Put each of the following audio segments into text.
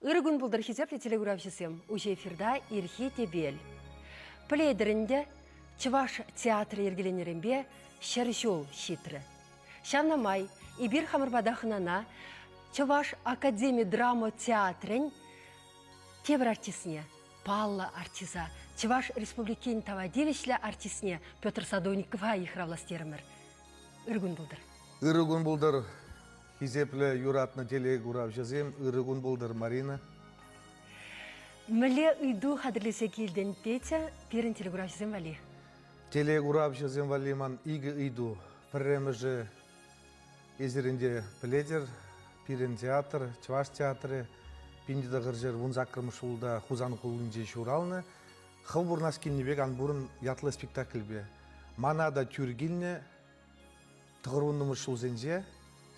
Ырӑ кун пултӑр, хисеплӗ телекуравҫӑсем! Уҫӑ эфирта Ирхи тӗпел. Пӗлетӗр ӗнтӗ, Чӑваш театрӗ йӗркеленнӗренпе 100 ҫул ҫитрӗ. Ҫавна май эпир хамӑр пата хӑнана Чӑваш академи драма театрӗн тепӗр артистне, паллӑ артиста, Чӑваш Республикин тава тивӗҫлӗ артистне Петр Садовникова йыхравлас терӗмӗр. Ырӑ кун пултӑр. Ырӑ кун пултӑр, хисеплӗ юратнӑ телекуравҫӑсем. Ырӑ кун пултӑр, Марина. Мӗнле ыйту хатӗрлесе килтӗн, Петя, пирӗн телекуравҫӑсем валли? Телекуравҫӑсем валли ман икӗ ыйту. Пӗрремӗшӗ, эсир ӗнтӗ пӗлетӗр, пирӗн театр, Чӑваш театрӗ, 1918 ҫулта Хусан хулинче ҫуралнӑ. Хӑв пурӑнас килнӗ пек ан пурӑн ятлӑ спектакльпе. Мана та тӳр килнӗ тӑхӑрвуннӑмӗш ҫулсенче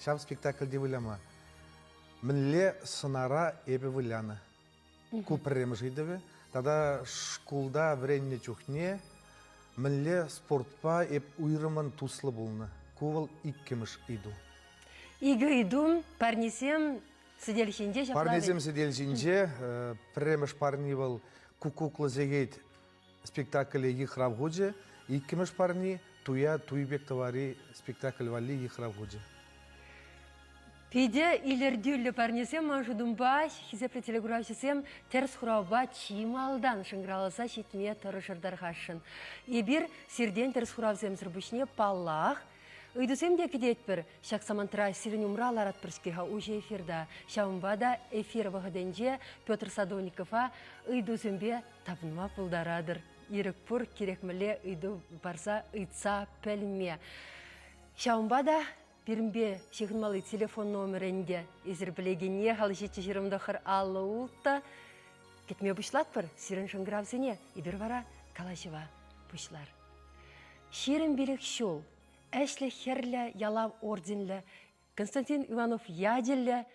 ҫав спектакльте выляма. Мӗнле сӑнара эпӗ вылянӑ? Ку пӗрремӗш ыйтӑвӗ. Тата шкулта вӗреннӗ чухне мӗнле спортпа эп уйрӑмӑн туслӑ пулнӑ? Ку вӑл иккӗмӗш ыйту. Икӗ ыйту, парнесем сӗтел ҫинче ҫапла. Парнесем сӗтел ҫинче. Пӗрремӗш парни вӑл куккуклӑ сехет спектакле йыхрав хучӗ. Иккӗмӗш парни туя туй пек тӑвари спектакль валли йыхрав хучӗ. Питӗ илӗртӳллӗ парнесем ман шутӑмпа, хисеплӗ телекуравҫӑсем, тӗрӗс хуравпа чи малтан шӑнкӑравласа ҫитме тӑрӑшӑр тархасшӑн. Эпир сиртен тӗрӗс хуравсемсӗр пуҫне, паллах, ыйтусем те кӗтетпӗр. Ҫак самантра сирӗн умра ларатпӑр-ҫке-ха уҫӑ эфирта. Ҫавӑнпа та эфир вӑхӑтӗнче Петр Садовникова ыйтусемпе тапӑнма пултаратӑр. Ирӗк пур кирек мӗнле ыйту парса ыйтса пӗлме. Ҫавӑнпа та пирӗнпе ҫыхӑнмалли телефон номерӗ ӗнтӗ эсир пӗлекенне халь ҫиччӗ ҫирӗм тӑхӑр аллӑ улттӑ кӗтме пуҫлатпӑр сирӗн шӑнкӑравсене. Эпир вара калаҫӑва пуҫлар. 25 ҫул ӗҫлӗ Хӗрлӗ Ялав орденлӗ Константин Иванов ячӗллӗ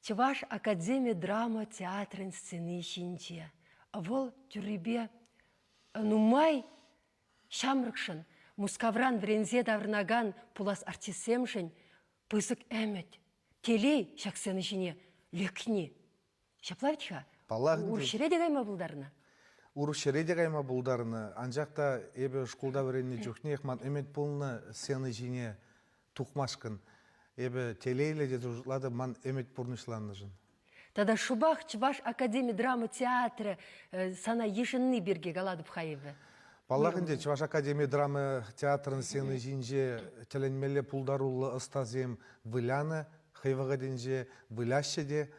Чӑваш академи драма театрӗн сцени ҫинче. Вӑл тӳррипе нумай ҫамрӑкшӑн, Мускавран вӗренсе таврӑнакан пулас артистсемшӗн пысӑк ӗмӗт, телей ҫак сцена ҫине лекни. Ҫапла вӗт-ха? Паллах. Урӑх ҫӗре те кайма пултарнӑ. Урӑх ҫӗре те кайма пултарнӑ. Анчах та эпӗ шкулта вӗреннӗ чухнех ман ӗмӗт пулнӑ сцена ҫине тухмашкӑн. Эпӗ телейлӗ те шутлатӑп ман ӗмӗт пурнӑҫланнӑшӑн. Тата шӑпах Чӑваш академи драма театрӗ сана йышӑнни пирки калатӑп-ха эпӗ. Паллах ӗнтӗ, Чӑваш академи драма театрӗн сцени ҫинче тӗлӗнмелле пултаруллӑ ӑстасем вылянӑ, хӑй вӑхӑтӗнче выляҫҫӗ те.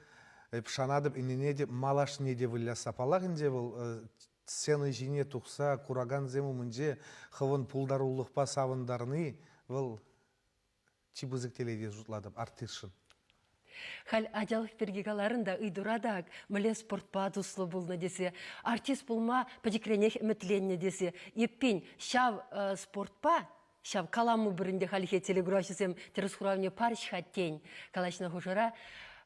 Эп шанатӑп, ӗненетӗп, малашне те вылясса. Паллах ӗнтӗ, вӑл сцена ҫине тухса куракансем умӗнче хӑвӑн пултарулӑхпа савӑнтарни вӑл чи пысӑк телей тесе шутлатӑп артистшӑн. Халь ачалӑх пирки каларӑн та ыйтура та ак мӗнле спортпа туслӑ пулнӑ тесе, артист пулма пӗчӗкренех ӗмӗтленнӗ тесе. Эппин, ҫав спортпа, ҫав каламу пӗринте хальхи телекуравҫӑсем тӗрӗс хуравне парӗҫ-ха тен, калаҫнӑ хушӑра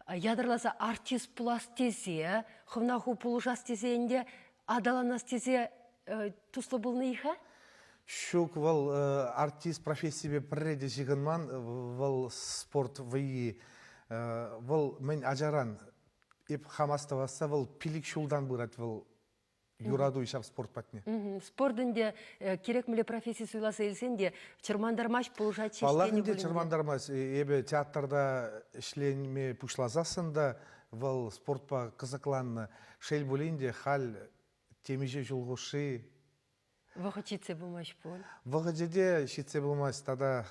ятарласа артист пулас тесе, хӑвна ху пулӑшас тесе ӗнтӗ аталанас тесе туслӑ пулнӑ-и-ха? Ҫук, вӑл артист профессипе пӗрре те ҫыхӑнман, вӑл спорт вӑййи. Вӑл мӗн ачаран, эп хам астӑвасса, вӑл пилӗк ҫултан пырать вӑл юрату ҫав спорт патне. Спорт ӗнтӗ кирек мӗнле професси суйласа илсен те чӑрмантармасть, пулӑшать ҫеҫ Паллах ӗнтӗ чӑрмантармасть. Эпӗ театрта ӗҫленме пуҫласассӑн та вӑл спортпа кӑсӑкланнӑ. Шел пулин те, халь темиҫе ҫул хушши Вӑхӑт ҫитсе пымасть пуль. Вӑхӑчӗ те ҫитсе пымасть тата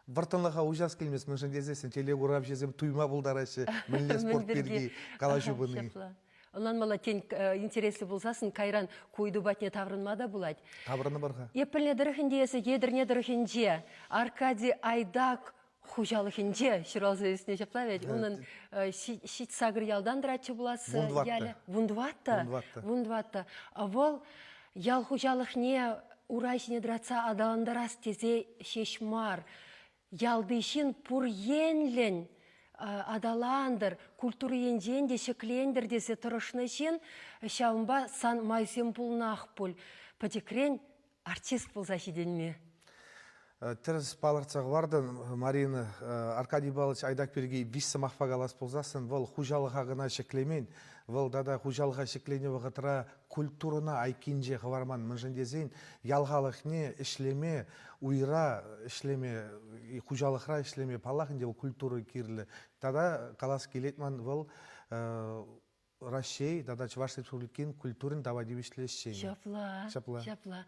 вӑрттӑнлӑха уҫас килмест, мӗншӗн тесессӗн телекуравҫӑсем туйма пултараҫҫӗ мӗнле спорт пирки калаҫу пыни. Ҫапла. Ӑнланмалла, тен, интереслӗ пулсассӑн кайран ку ыйту патне таврӑнма та пулать. Таврӑнӑпӑр-ха. Эп пӗлнӗ тӑрӑхӗнче эсӗ Етӗрне тӑрӑхӗнче Аркадий Айдак хуҫалӑхӗнче ҫуралса ӳснӗ ҫапла вӗт. Унӑн ҫич-сакӑр ялтан тӑратчӗ пулас ялӗ. Вунтӑваттӑ. Вунтӑваттӑ. Вӑл ял хуҫалӑхне ура ҫине тӑратса аталантарас тесе ҫеҫ мар, ялти ҫын пур енлӗн аталантӑр, культура енчен те ҫӗклентӗр тесе тӑрӑшнӑ ҫын, ҫавӑнпа сан майсем пулнах пуль. Пӗчӗкрен артист пулса ҫитӗнме. Тӗрӗс палӑртса хӑвартӑн, Марина. Аркадий Павлович Айдак пирки виҫ сӑмахпа калас пулсассӑн, вӑл хуҫалӑха кӑна ҫӗклемен. Вӑл тата хуҫалӑха ҫӗкленӗ вӑхӑтра культурӑна айккинче хӑварман. Мӗншӗн тесен ял халӑхне ӗҫлеме, уйра ӗҫлеме, хуҫалӑхра ӗҫлеме, паллах ӗнтӗ, вӑл культура кирлӗ. Тата калас килет ман, вӑл Раҫҫей тата Чӑваш Республикин культурин тава тивӗҫлӗ ӗҫченӗ. Ҫапла. Ҫапла. Ҫапла.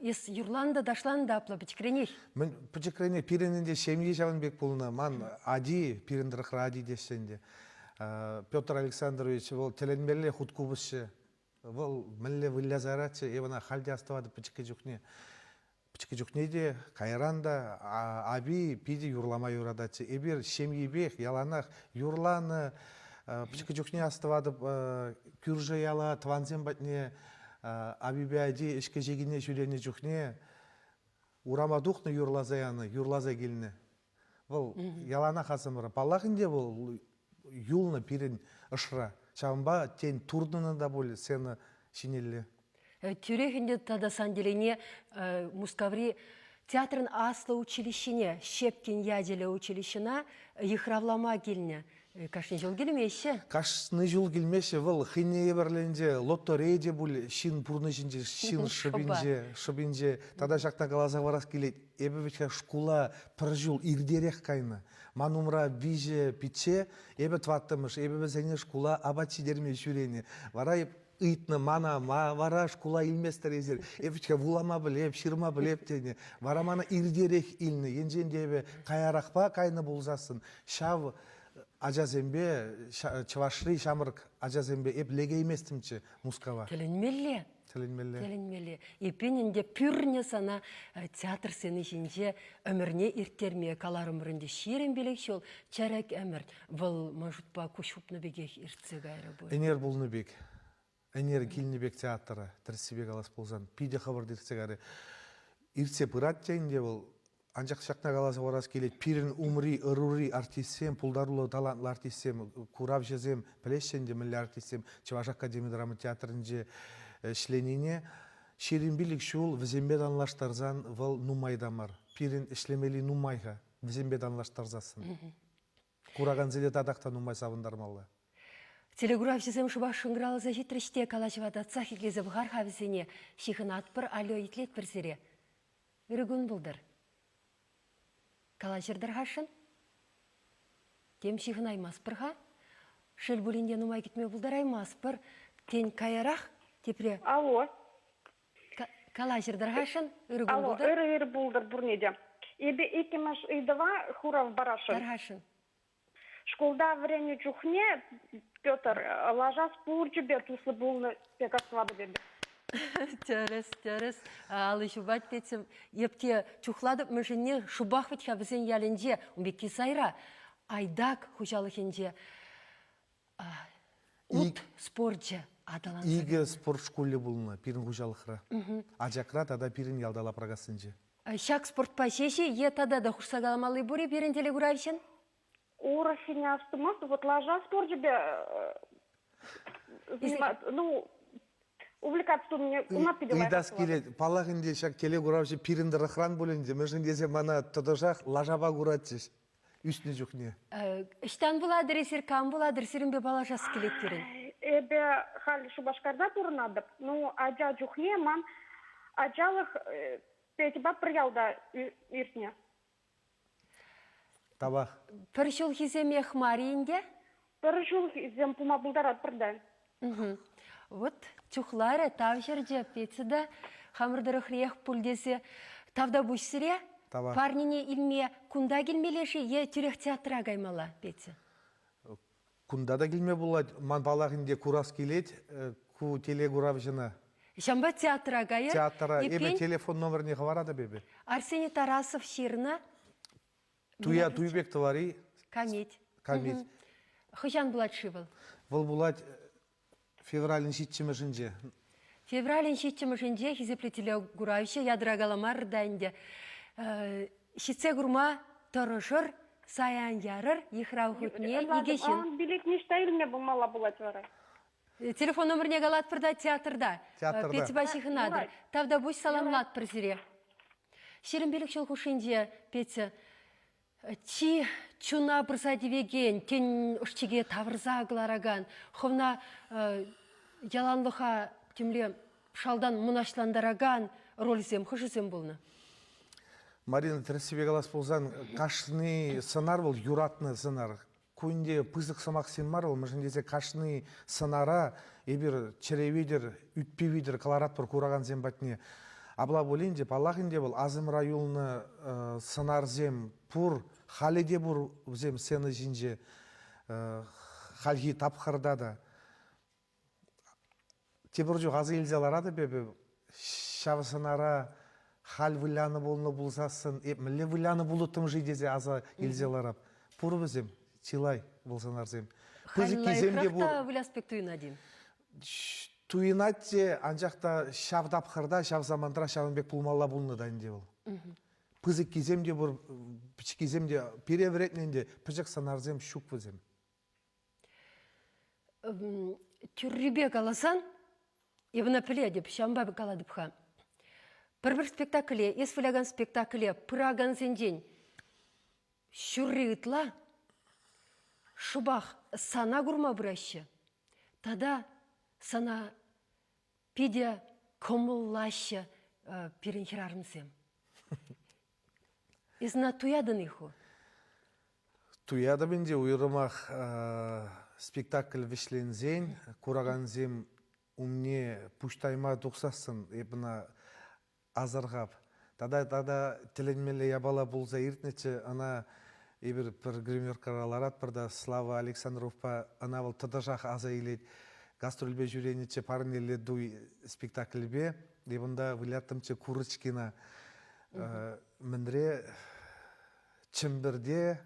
Эс юрлан та ташлан та апла пӗчӗкренех. Мӗн пӗчӗкренех пирӗн ӗнтӗ ҫемье ҫавӑн пек пулнӑ. Ман ати пирӗн тӑрӑхра ати теҫҫӗ ӗнтӗ. Петр Александрович вӑл тӗлӗнмелле хуткупӑсҫӑ. Вӑл мӗнле выляса яратчӗ, эп ӑна халь те астӑватӑп пӗчӗккӗ чухне. Пӗчӗккӗ чухне те, кайран та апи питӗ юрлама юрататчӗ. Эпир ҫемйипех яланах юрланӑ. Пӗчӗккӗ чухне астӑватӑп, кӳршӗ яла тӑвансем патне апипе ати ӗҫкӗ-ҫикӗне ҫӳренӗ чухне урама тухнӑ юрласа янӑ, юрласа килнӗ. Вӑл яланах асӑмра. Паллах ӗнтӗ вӑл юлнӑ пирӗн ӑшра. Ҫавӑнпа, тен, туртӑннӑ та пуль сцена ҫинелле. Тӳрех ӗнтӗ тата сан телейне Мускаври театрӑн аслӑ училищине, Щепкин ячӗллӗ училищӑна йыхравлама килнӗ. Кашни ҫул килмеҫҫӗ. Кашни ҫул килмеҫҫӗ. Вӑл хӑйне евӗрленче лотерея те пуль ҫын пурнӑҫӗнче, ҫын шӑпинче, шӑпинче. Тата ҫакна каласа хӑварас килет. Эпӗ вӗт-ха шкула пӗр ҫул иртерех кайнӑ. Ман умра виҫӗ пичче, эпӗ тӑваттӑмӗш. Эпӗ вӗсене шкула апат ҫитерме ҫӳренӗ. Вара эп ыйтнӑ мана, ма вара шкула илместӗр эсир? Эпӗ вулама пӗлеп, ҫырма пӗлеп тенӗ. Вара мана иртерех илнӗ. Енчен те эпӗ каярахпа кайнӑ пулсассӑн ҫав ачасемпе, Чӑвашри ҫамрӑк ачасемпе эп лекейместӗмччӗ Мускава. Тӗлӗнмелле. Тӗлӗнмелле. Тӗлӗнмелле. Эппин ӗнтӗ пӳрнӗ сана театр сцени ҫинче ӗмӗрне ирттерме каларӑмӑр ӗнтӗ 25 ҫул, чӗрӗк ӗмӗр. Вӑл ман шутпа куҫ хупнӑ пекех иртсе кайрӗ пуль. Ӗнер пулнӑ пек. Ӗнер килнӗ пек театра, тӗрӗссипе калас пулсан, питӗ хӑвӑрт иртсе кайрӗ. Иртсе пырать те ӗнтӗ вӑл. Анчах ҫакна каласа хӑварас килет, пирӗн умри, ӑрури артистсем, пултаруллӑ, талантлӑ артистсем, куравҫӑсем пӗлеҫҫӗ ӗнтӗ мӗнле артистсем Чӑваш академи драма театрӗнче ӗҫленине. 25 ҫул вӗсемпе танлаштарсан вӑл нумай та мар. Пирӗн ӗҫлемелли нумай-ха вӗсемпе танлаштарсассӑн. Куракансене татах та нумай савӑнтармалла. Телекуравҫӑсем шӑпах шӑнкӑравласа ҫитрӗҫ те калаҫӑва татсах итлесе пӑхар-ха вӗсене. Ҫыхӑнатпӑр, алло, итлетпӗр сире. Ырӑ кун пултӑр. Калаҫӑр тӑрхашшӑн. Тем ҫыхӑнаймастпӑр-ха. Шел пулин те нумай кӗтме пултараймастпӑр. Тен, каярах тепре... Алло. Калаҫӑр тӑрхашшӑн. Ырӑ кун Алло, пултӑр. ырӑ-ырӑ пултӑр пурне те. Эпӗ иккӗмӗш ыйтӑва хурав парасшӑн. Тархасшӑн. Шкулта вӗреннӗ чухне Петр лаша спорчӗпе туслӑ пулнӑ пек астӑватӑп эпӗ. Тӗрӗс, тӗрӗс. Алӑ ҫупать тетсем. Эп те чухлатӑп мӗншӗнне шӑпах вӗт-ха вӗсен ялӗнче, ун пекки сайра. Айдак хуҫалӑхӗнче ут спорчӗ аталанса Икӗ спорт шкулӗ пулнӑ пирӗн хуҫалӑхра. Ачакра тата пирӗн ялта Лапракассинче. Ҫак спортпа ҫеҫ-и е тата та хушса каламалли пур-и пирӗн телекуравҫӑн? Урӑххине астумастӑп. Вот лаша спорчӗпе ну, увлекаться тунине уна питӗ лайӑх Ыйтас килет. Паллах ӗнтӗ, ҫак телекуравҫӑ пирӗн тӑрӑхран пуль ӗнтӗ. Мӗншӗн тесе мана тӑтӑшах лашапа куратчӗҫ ӳснӗ чухне. Ӑҫтан пулатӑр эсир, кам пулатӑр? Сирӗнпе паллашас килет пирӗн. Эпӗ халь Шупашкарта пурӑнатӑп. Ну, ача чухне ман ачалӑх Петьӑпа пӗр ялта иртнӗ. Тавах. Пӗр ҫулхисемех мар-и ӗнтӗ? Пӗр ҫулхисем пулма пултаратпӑр та. Вот чухларӗ, тавҫӑрчӗ Петя та хамӑр тӑрӑхриех пуль тесе. Тавтапуҫ сире. Тавах. Парнене илме кунта килмелле-ши е тӳрех театра каймалла, Петя? Кунта та килме пулать. Ман паллах ӗнтӗ курас килет ку телекуравҫӑна. Ҫавӑнпа театра кайӑр. Театра. Эпӗ телефон номерне хӑваратӑп эпӗ. Арсений Тарасов ҫырнӑ. Туя туй пек тӑвари. Камит. Камит. Хӑҫан пулать-ши вӑл? Вӑл пулать февралӗн ҫиччӗмӗшӗнче. Февралӗн ҫиччӗмӗшӗнче хисеплӗ телекуравҫӑ ядра каламарӑр та ӗнтӗ. Ҫитсе курма тӑрӑшӑр, саян ярӑр, йыхрав хутне икӗ ҫын. Билет ниҫта илме пулмалла пулать вара. Телефон номерне калатпӑр та театрта. Театрта. Петьӑпа ҫыхӑнатӑр. Тавтапуҫ саламлатпӑр сире. 25 ҫул хушшинче, Петя, чи чуна пырса тивекен, тен, ӑш-чике тавӑрса кӑларакан, хӑвна яланлӑха темле шалтан мӑнаҫлантаракан рольсем хӑшӗсем пулнӑ? Марина, тӗрӗссипе калас пулсан, кашни сӑнар вӑл юратнӑ сӑнар. Ку ӗнтӗ пысӑк сӑмахсем мар вӑл, мӗншӗн тесе кашни сӑнара эпир чӗре витӗр, ӳт-пӳ витӗр кӑларатпӑр куракансем патне. Апла пулин те, паллах ӗнтӗ вӑл асӑмра юлнӑ сӑнарсем пур, халӗ те пур вӗсем сцена ҫинче, хальхи тапхӑрта та. Тепӗр чух аса илсе ларатӑп эпӗ, ҫав сӑнара халь вылянӑ пулнӑ пулсассӑн эп мӗнле вылянӑ пулӑттӑм-ши тесе аса илсе ларап. Пур вӗсем, чылай вӑл сӑнарсем. Пысӑккисем те пур. та выляс пек туйӑнать-им? Туйӑнать те, анчах та ҫав тапхӑрта, ҫав самантра ҫавӑн пек пулмалла пулнӑ та ӗнтӗ вӑл. Пысӑккисем те пур, пӗчӗккисем те. Пире вӗрентнӗ ӗнтӗ, пӗчӗк сӑнарсем ҫук вӗсем. Тӳррипе каласан, эп ӑна пӗлетӗп, ҫавӑнпа калатӑп-ха. Пӗр-пӗр спектакле, эс вылякан спектакле пыракансенчен ҫурри ытла шӑпах сана курма пыраҫҫӗ тата сана питӗ кӑмӑллаҫҫӗ пирӗн хӗрарӑмсем. Эс ӑна туятӑн-и ху? Туятӑп ӗнтӗ уйрӑмах спектакль вӗҫленсен куракансем умне пуҫ тайма тухсассӑн эп ӑна асӑрхап. Тата тата тӗлӗнмелле япала пулса иртнӗччӗ. Ӑна эпир пӗр гримеркӑра ларатпӑр та Слава Александровпа ӑна вӑл тӑтӑшах аса илет. Гастрольпе ҫӳренӗччӗ «Парнелле туй» спектакльпе. Эп унта выляттӑмччӗ Курочкина. Мӗнре Чӗмпӗрте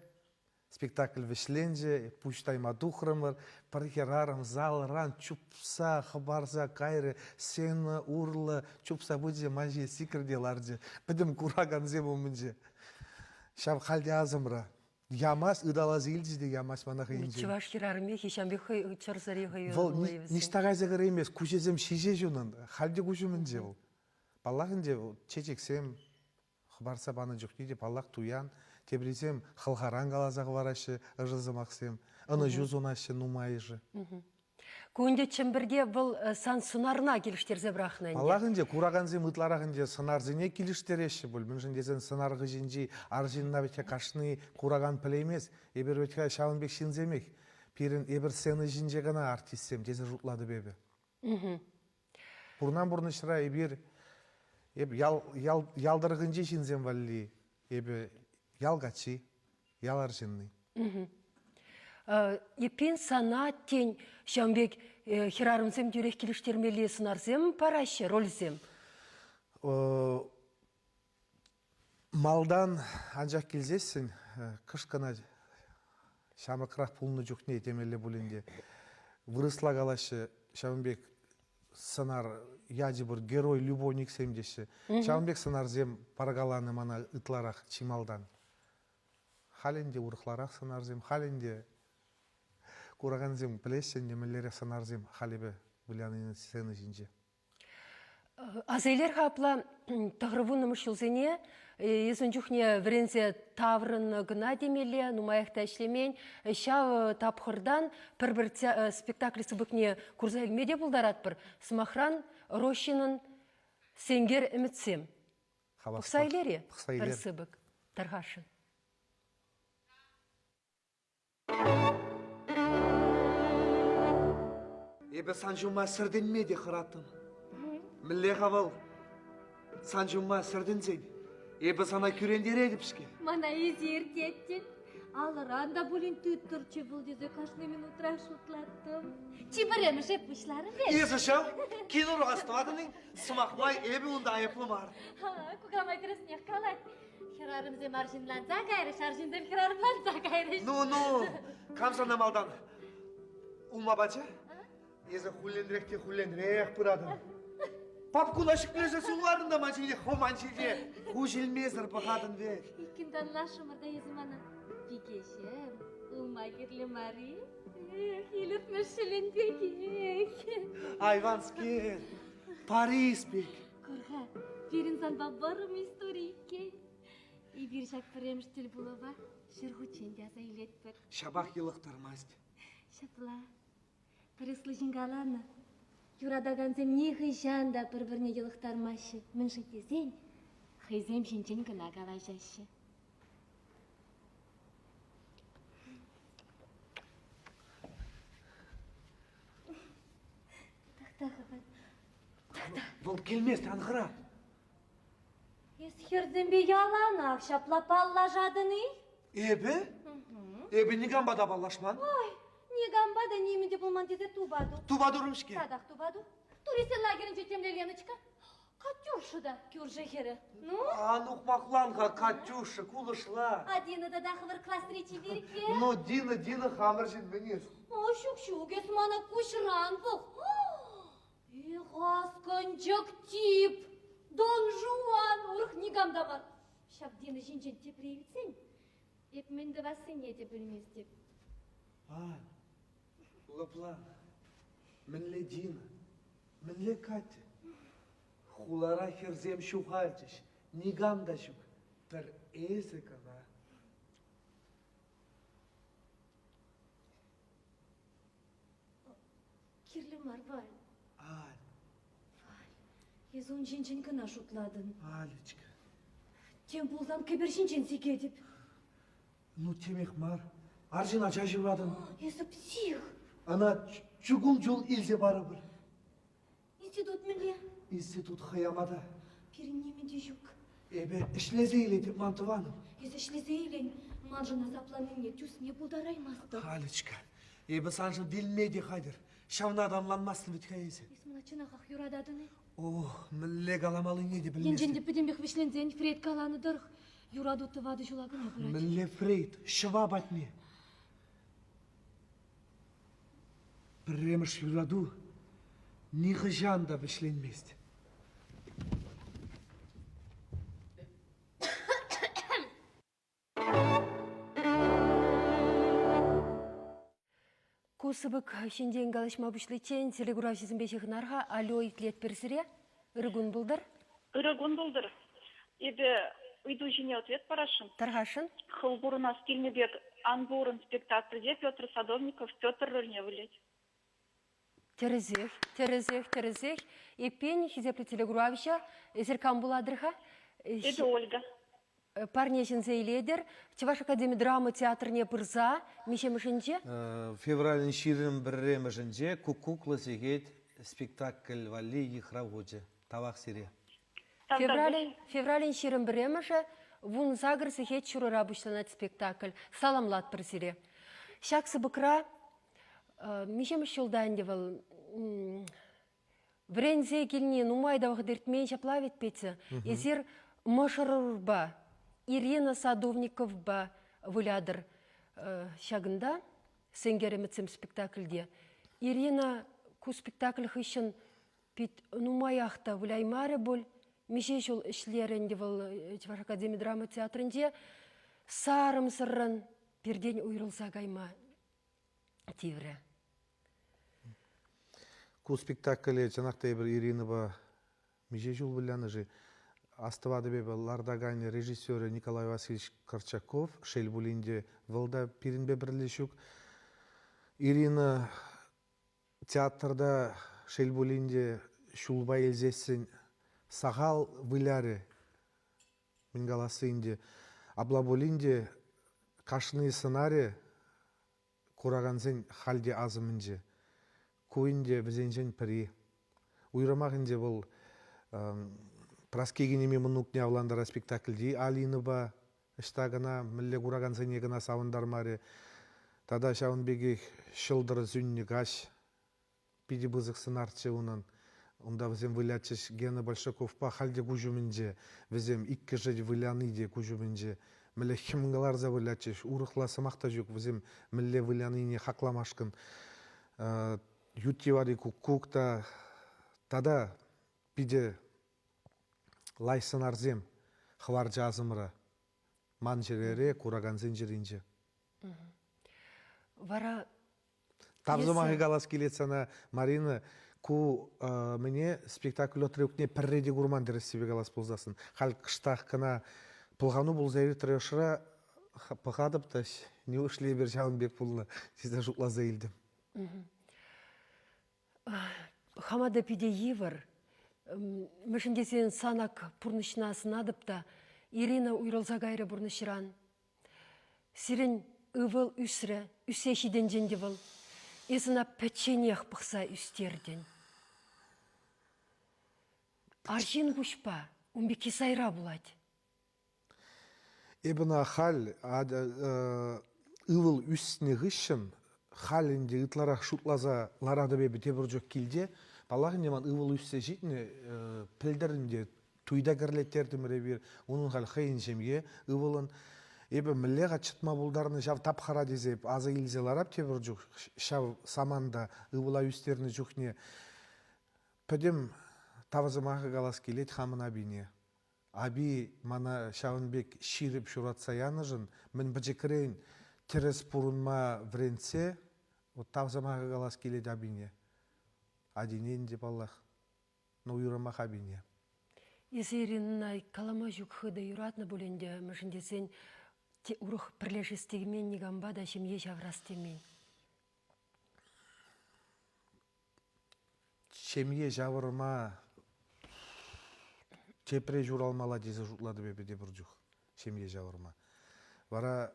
спектакль вӗҫленчӗ, пуҫ тайма тухрӑмӑр. Пӗр хӗрарӑм залран чупса хӑпарса кайрӗ, сцена урлӑ чупса пычӗ, ман ҫине сикрӗ те ларчӗ. Пӗтӗм куракансем умӗнче. Ҫав халь те асӑмра. Ямасть, ыталаса илчӗ те ямасть мана хӑйӗнчен. Чӑваш хӗрарӑмех ҫавӑн пек хӑй чӑрсӑри хӑй Вӑл ниҫта кайса кӗреймест, куҫӗсем ҫиҫе ҫунӑн. Халь те куҫ умӗнче вӑл. Паллах ӗнтӗ, чечексем, Хӑпартса панӑ чухне те, паллах, туян. Теприсем хӑлхаран каласа хӑвараҫҫӗ ӑшӑ сӑмахсем, ӑнӑҫу сунаҫҫӗ нумайӑшӗ. Ку ӗнтӗ Чӗмпӗрте вӑл сан сӑнарна килӗштерсе пӑрахнӑ ӗнтӗ. Паллах ӗнтӗ, куракансем ытларах ӗнтӗ сӑнарсене килӗштереҫҫӗ пуль. Мӗншӗн тесен сӑнар хыҫӗнчи арҫынна вӗт-ха кашни куракан пӗлеймест. Эпир вӗт-ха ҫавӑн пек ҫынсемех. Пирӗн эпир сцена ҫинче кӑна артистсем тесе шутлатӑп эпӗ. Пурнан пурнӑҫра эпир эп ял, ял, ял тӑрӑхӗнчи ҫынсем валли эпӗ ял каччи, ял арҫынни. Эппин сана, тен, ҫавӑн пек хӗрарӑмсем тӳрех килӗштермелли сӑнарсем параҫҫӗ, рольсем? Малтан анчах килсессӗн кӑшт кӑна ҫамрӑкрах пулнӑ чухне темелле пулин те вырӑсла калаҫҫӗ ҫавӑн пек сӑнар ячӗ пур герой любовниксем теҫҫӗ. Ҫавӑн пек сӑнарсем паркаланӑ мана ытларах чи малтан. Халь ӗнтӗ урӑхларах сӑнарсем, халь ӗнтӗ куракансем пӗлеҫҫӗ ӗнтӗ мӗнлерех сӑнарсем халӗпе вылянине сцена ҫинче. Аса илер-ха апла тӑхӑрвуннӑмӗш ҫулсене эс ун чухне вӗренсе таврӑннӑ кӑна темелле, нумаях та ӗҫлемен. Ҫав тапхӑртан пӗр-пӗр спектакль сыпӑкне курса илме те пултаратпӑр. Сӑмахран, Рощинӑн «Сенкер ӗмӗтсем». Пӑхса илер-и пӗр сыпӑк тархасшӑн? Эпӗ сан ҫумма сӗртӗнме те хӑраттӑм. Мӗнле-ха вӑл сан ҫумма сӗртӗнсен? Эпӗ сана кӳрентеретӗп-ҫке. Мана эсӗ иртеттӗн. Алӑран та пулин тыттӑрччӗ пул тесе кашни минутра шутлаттӑм. Чи пӗрремӗш эп пуҫларӑм вӗт. Эсӗ ҫав кинора астӑватӑн-и? Сӑмах май, эпӗ унта айӑплӑ мар. Кукамай тӗрӗснех калать. Хӗрарӑмсем арҫынланса кайрӗҫ, арҫынсем хӗрарӑмланса кайрӗҫ. Ну, ну, кам сана малтан улма пачӗ? Эсӗ хулленрех те хулленрех пыратӑн. Папкуна ҫӗклесе суллатӑн та ман ҫине, хӑв ман ҫине куҫ илмесӗр пӑхатӑн вӗт. Иккӗн танлашрӑмӑр та эсӗ мана. Пикеҫӗм, улма кирлӗ мар-и? Эх, илӗртмӗш ҫӗлен пекех. Айванскер, Парис пек. Кур-ха, пирӗн санпа вӑрӑм истори иккен. ҫак пӗрремӗш тӗлпулӑва ҫӗр хутчен те аса илетпӗр. Ҫапах йӑлӑхтармасть. Ҫапла. Пӗр ӑслӑ ҫын каланӑ, юратакансем нихӑҫан та пӗр-пӗрне йӑлӑхтармаҫҫӗ, мӗншӗн тесен хӑйсем ҫинчен кӑна калаҫаҫҫӗ. Тӑхта-ха, тӑхта. Вӑл килмест, ан хӑра. Эс хӗрсемпе яланах ҫапла паллашатӑн-и? Эпӗ? Эпӗ никампа та паллашман. Ой, никампа та нимӗн те пулман тесе тупа ту. Тупа турӑм-ҫке. Татах тупа ту. Туристсен лагерӗнче темле Леночка. Катюша та кӳршӗ хӗрӗ. Ну? Ан ухмахлан-ха, Катюша, кулӑшла. А Дина тата хӑвӑр класри чиперкке. Ну, Дина, Дина хамӑр ҫын мӗн О, ҫук-ҫук, эс мана куҫран пӑх. Эх, аскӑнчӑк тип! Дон Жуан! Урӑх никам та мар. Ҫак Дина ҫинчен тепре илтсен, эп мӗн тӑвассине те пӗлместӗп. А, лӑплан. Мӗнле Дина? Мӗнле Катя? Хулара хӗрсем ҫухалчӗҫ, никам та ҫук. Пӗр эсӗ кӑна. Кирлӗ мар, Валь. Аль. Валь, эс ун ҫинчен кӑна шутлатӑн. Алечка. Тем пулсан кӗпер ҫинчен сикетӗп. Ну, темех мар. Арҫын ача ҫывратӑн. Эсӗ псих. Ӑна чукун ҫул илсе парӑпӑр. Институт мӗнле? Институт хӑямата. Пирӗн нимӗн те ҫук. Эпӗ ӗҫлесе илетӗп, ман тӑванӑм. Эсӗ ӗҫлесе илен, маншӑн асапланнине тӳсме пултараймастӑп. Алечка, эпӗ саншӑн вилме те хатӗр. Ҫавна та ӑнланмастӑн вӗт-ха эсӗ. Эс мана чӑнахах юрататӑн-и? Ох, мӗнле каламаллине те пӗлместӗп. Енчен те пӗтӗмпех вӗҫленсен Фрейд каланӑ тӑрӑх, юрату тӑватӑ ҫула кӑна пырать. Мӗнле Фрейд? Ҫӑва патне. Пӗрремӗш юрату нихӑҫан та вӗҫленмест. Ку сыпӑк ҫинчен калаҫма пуҫличчен телекуравҫӑсемпе ҫыхӑнар-ха. Алло, итлетпӗр сире. Ырӑ кун пултӑр. Ырӑ кун пултӑр. Эпӗ ыйту ҫине ответ парасшӑн. Тархасшӑн. Хӑв пурӑнас килнӗ пек ан пурӑн спектакльте Петр Садовников Петр рольне вылять. Тӗрӗсех, тӗрӗсех, тӗрӗсех. Эппин, хисеплӗ телекуравҫӑ, эсир кам пулатӑр-ха? Эпӗ Ольга. Парне ҫӗнсе илетӗр. Чӑваш академи драма театрне пырса миҫемӗшӗнче? Февралӗн 21-мӗшӗнче «Куккуклӑ сехет» спектакль валли йыхрав хучӗ. Тавах сире. Февралӗн, февралӗн 21-мӗшӗ 18 сехет ҫурӑра пуҫланать спектакль. Саламлатпӑр сире. Ҫак сыпӑкра миҫемӗш ҫулта ӗнтӗ вӑл вӗренсе килни нумай та вӑхӑт иртмен ҫапла вӗт, Петя? Эсир мӑшӑрӑрпа Ирина Садовниковпа вылятӑр ҫакӑнта «Сенкер ӗмӗтсем» спектакльте. Ирина ку спектакль хыҫҫӑн пит нумаях та выляймарӗ пуль. Миҫе ҫул ӗҫлерӗ ӗнтӗ вӑл Чӑваш академи драма театрӗнче. Сарӑмсӑррӑн пиртен уйрӑлса кайма тиврӗ. Ку спектакле чӑнах та эпир Иринӑпа миҫе ҫул вылянӑ-ши? Астӑватӑп эпӗ, лартаканӗ режиссерӗ Николай Васильевич Корчаков, шел пулин те, вӑл та пирӗнпе пӗрле ҫук. Ирина театрта, шел пулин те, ҫулпа илсессӗн сахал вылярӗ. Мӗн каласси ӗнтӗ. Апла пулин те кашни сӑнарӗ куракансен халь те асӑмӗнче. Ку ӗнтӗ вӗсенчен пӗри. Уйрӑмах ӗнтӗ вӑл Праски кинеми мӑнукне авлантарать спектакльти Алинӑпа ӑҫта кӑна, мӗнле куракансене кӑна савӑнтармарӗ. Тата ҫавӑн пекех Ҫӑлтӑр сӳннӗ каҫ питӗ пысӑк сӑнарччӗ унӑн. Унта вӗсем вылятчӗҫ Гена Большаковпа халь те куҫ умӗнче. Вӗсем иккӗшӗ выляни те куҫ умӗнче. Мӗнле хӗм кӑларса вылятчӗҫ, урӑхла сӑмах та ҫук вӗсем мӗнле вылянине хакламашкӑн. Ют йӑвари куккук та тата питӗ лайӑх сӑнарсем хӑварчӗ асӑмра. Ман чӗрере, куракансен чӗринче. Вара Тав сӑмахӗ калас килет сана, Марина. Ку мӗне спектакль отрывокне пӗрре те курман тӗрӗссипе калас пулсассӑн. Халь кӑштах кӑна. Пӑлхану пулса иртрӗ ӑшра, пӑхатӑп та неужели эпир ҫавӑн пек пулнӑ тесе шутласа илтӗм. Хама та питӗ йывӑр. Мӗншӗн тесен сан ак пурнӑҫна сӑнатӑп та Ирина уйрӑлса кайрӗ пурнӑҫран. Сирӗн ывӑл ӳсрӗ, ӳссе ҫитӗнчӗ ӗнтӗ вӑл. Эс ӑна пӗчченех пӑхса ӳстертӗн. Арҫын куҫпа ун пекки сайра пулать. Эп ӑна халь ывӑл ӳснӗ хыҫҫӑн халь ӗнтӗ ытларах шутласа ларатӑп эпӗ тепӗр чух килте. Паллах ӗнтӗ ман ывӑл ӳссе ҫитнӗ, пӗлтӗр ӗнтӗ туйта кӗрлеттертӗмӗр эпир. Унӑн халь хӑйӗн ҫемье ывӑлӑн. Эпӗ мӗнле-ха чӑтма пултарнӑ ҫав тапхӑра тесе аса илсе ларап тепӗр чух ҫав саманта ывӑла ӳстернӗ чухне. Пӗтӗм тав сӑмахӗ калас килет хамӑн апине. Апи мана ҫавӑн пек ҫирӗп ҫуратса янӑшӑн мӗн пӗчӗкрен тӗрӗс пурӑнма вӗрентсе вот тав сӑмахӗ калас килет апине. Атине ӗнтӗ паллах, но уйрӑмах апине. Эсӗ Иринӑна калама ҫук хытӑ юратнӑ пуль ӗнтӗ, мӗншӗн тесен урӑх пӗрлешес темен никампа та ҫемье ҫавӑрас темен. Ҫемье ҫавӑрма тепре ҫуралмалла тесе шутлатӑп эпӗ тепӗр чух ҫемье ҫавӑрма. Вара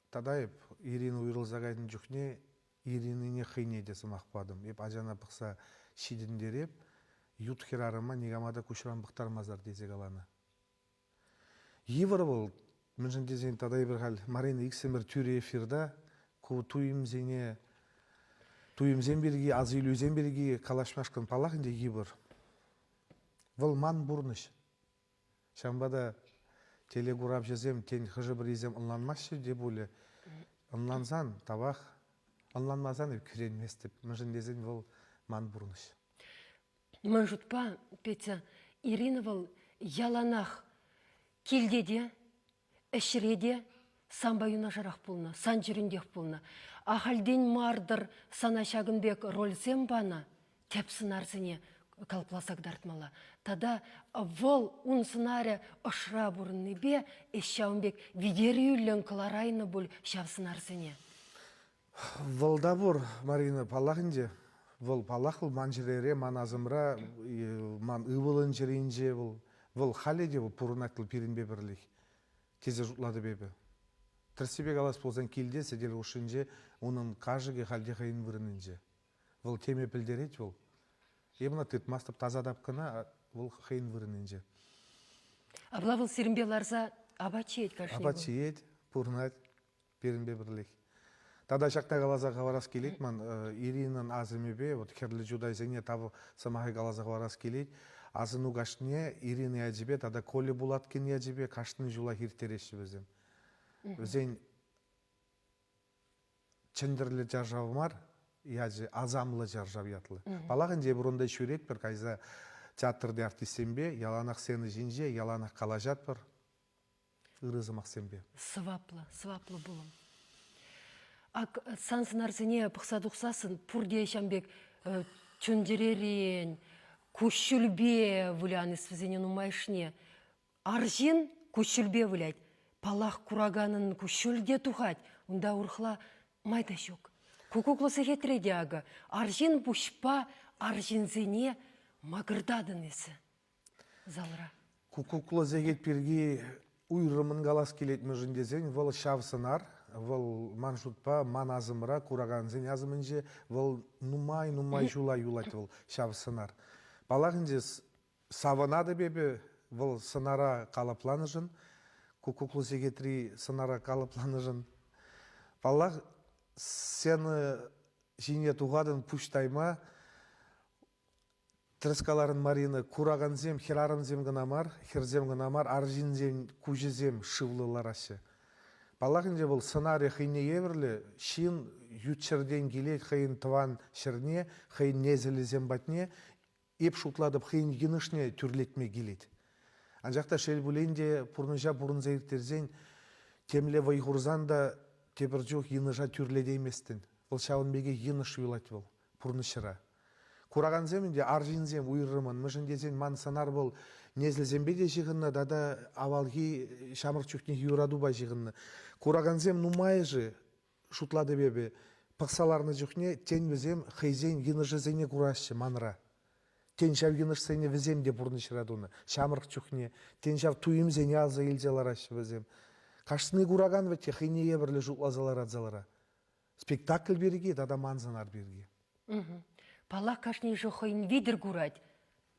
тата эп Ирина уйрӑлса кайнӑ чухне Иринине хӑйне те сӑмах патӑм. Эп ачана пӑхса ҫитӗнтереп, ют хӗрарӑма никама та куҫран пӑхтармасӑр тесе каланӑ. Йывӑр вӑл, мӗншӗн тесен тата эпир халь Марина иксӗмӗр тӳрӗ эфирта ку туйӑмсене, туйӑмсем пирки, асаилӳсем пирки калаҫмашкӑн паллах ӗнтӗ йывӑр. Вӑл ман пурнӑҫ. Ҫавӑнпа та телекуравҫӑсем, тен, хӑшӗ-пӗрисем ӑнланмаҫҫӗ те пулӗ. Ӑнлансан тавах, ӑнланмасан эп кӳренместӗп, мӗншӗн тесен вӑл ман пурнӑҫ. Ман шутпа, Петя, Ирина вӑл яланах килте те, ӗҫре те санпа юнашарах пулнӑ, сан чӗрӳнтех пулнӑ. Ахальтен мар-тӑр сана ҫакӑн пек рольсем панӑ, тӗп сӑнарсене калӑпласа кӑтартмалла. Тата вӑл ун сӑнарӗ ӑшра пурӑннипе эс ҫавӑн пек витерӳллӗн кӑларайнӑ пуль ҫав сӑнарсене. Вӑл та пур, Марина, паллах ӗнтӗ. Вӑл, паллах, вӑл ман чӗрере, ман асӑмра, ман ывӑлӑн чӗринче вӑл. Вӑл халӗ те вӑл пурӑнать вӑл пирӗнпе пӗрлех, тесе шутлатӑп эпӗ. Тӗрӗссипе калас пулсан, килте, сӗтел хушшинче унӑн кашӑкӗ халь те хӑйӗн вырӑнӗнче. Вӑл теме пӗлтерет вӑл. Эп ӑна тытмастӑп, тасатап кӑна, вӑл хӑйӗн вырӑнӗнче. Апла вӑл сирӗнпе ларса апат ҫиет кашни Апат ҫиет, пурӑнать. пирӗнпе пӗрлех. Тата ҫакна каласа хӑварас килет ман Иринӑн асӑмӗпе, вот Хӗрлӗ Чутайсене тав сӑмахӗ каласа хӑварас килет. Асӑну каҫне Ирина ячӗпе тата Коля Булаткин ячӗпе кашни ҫулах ирттереҫҫӗ вӗсем. Вӗсен чӗнтӗрлӗ чаршав мар, ячӗ асамлӑ чаршав ятлӑ. Паллах ӗнтӗ эпир унта ҫӳретпӗр, кайса театрти артистсемпе яланах сцена ҫинче, яланах калаҫатпӑр. ырӑ сӑмахсемпе. Сӑваплӑ, сӑваплӑ пулӑм. Ак сан сӑнарсене пӑхса тухсассӑн пурте ҫам пек чун-чӗререн, куҫҫульпе вылянӑ вӗсене нумайӑшне. Арҫын куҫҫульпе вылять. Паллах, кураканӑн куҫҫуль те тухать. Унта урӑхла май та ҫук. Куккуклӑ сехетре те акӑ арҫын пуҫпа арҫынсене макӑртатӑн эсӗ. залра? Куккуклӑ сехет пирки уйрӑммӑн калас килет мӗншӗн тесен вӑл ҫав сӑнар, вӑл ман шутпа, ман асӑмра, куракансен асӑмӗнче вӑл нумай-нумай ҫула юлать вӑл ҫав сӑнар. Паллах ӗнтӗ, савӑнатӑп эпӗ вӑл сӑнара калӑпланӑшӑн, куккуклӑ сехетри сӑнара калӑпланӑшӑн. Паллах, сцена ҫине тухатӑн пуҫ тайма, Тӗрӗс каларӑн, Марина, куракансем хӗрарӑмсем кӑна мар, хӗрсем кӑна мар, арҫынсен куҫӗсем шывлӑ лараҫҫӗ. Паллах ӗнтӗ вӑл сӑнарӗ хӑйне евӗрлӗ, ҫын ют ҫӗртен килет хӑйӗн тӑван ҫӗрне, хӑйӗн несӗлӗсем патне, эп шутлатӑп, хӑйӗн йӑнӑшне тӳрлетме килет. Анчах та шел пулин те пурнӑҫа пурӑнса ирттерсен темле вӑй хурсан та тепӗр чух йӑнӑша тӳрлетейместӗн. Вӑл ҫавӑн пекех йӑнӑш юлать вӑл пурнӑҫра. Куракансем ӗнтӗ арҫынсем уйрӑмӑн, мӗншӗн тесен ман сӑнар вӑл. Несӗлсемпе те ҫыхӑннӑ тата авалхи ҫамрӑк чухнехи юратупа ҫыхӑннӑ. Куракансем нумайӑшӗ, шутлатӑп эпӗ, пӑхса ларнӑ чухне тен вӗсем хӑйсен йӑнӑшӗсене кураҫҫӗ манра. Тен, ҫав йӑнӑшсене вӗсем те пурнӑҫра тунӑ. Ҫамрӑк чухне, тен, ҫав туйӑмсене аса илсе лараҫҫӗ вӗсем. Кашни куракан вӗт те хӑйне евӗрлӗ шутласа ларать залра. Спектакль пирки тата ман сӑнар пирки. Паллах, кашнийӗшӗ хӑйӗн витӗр курать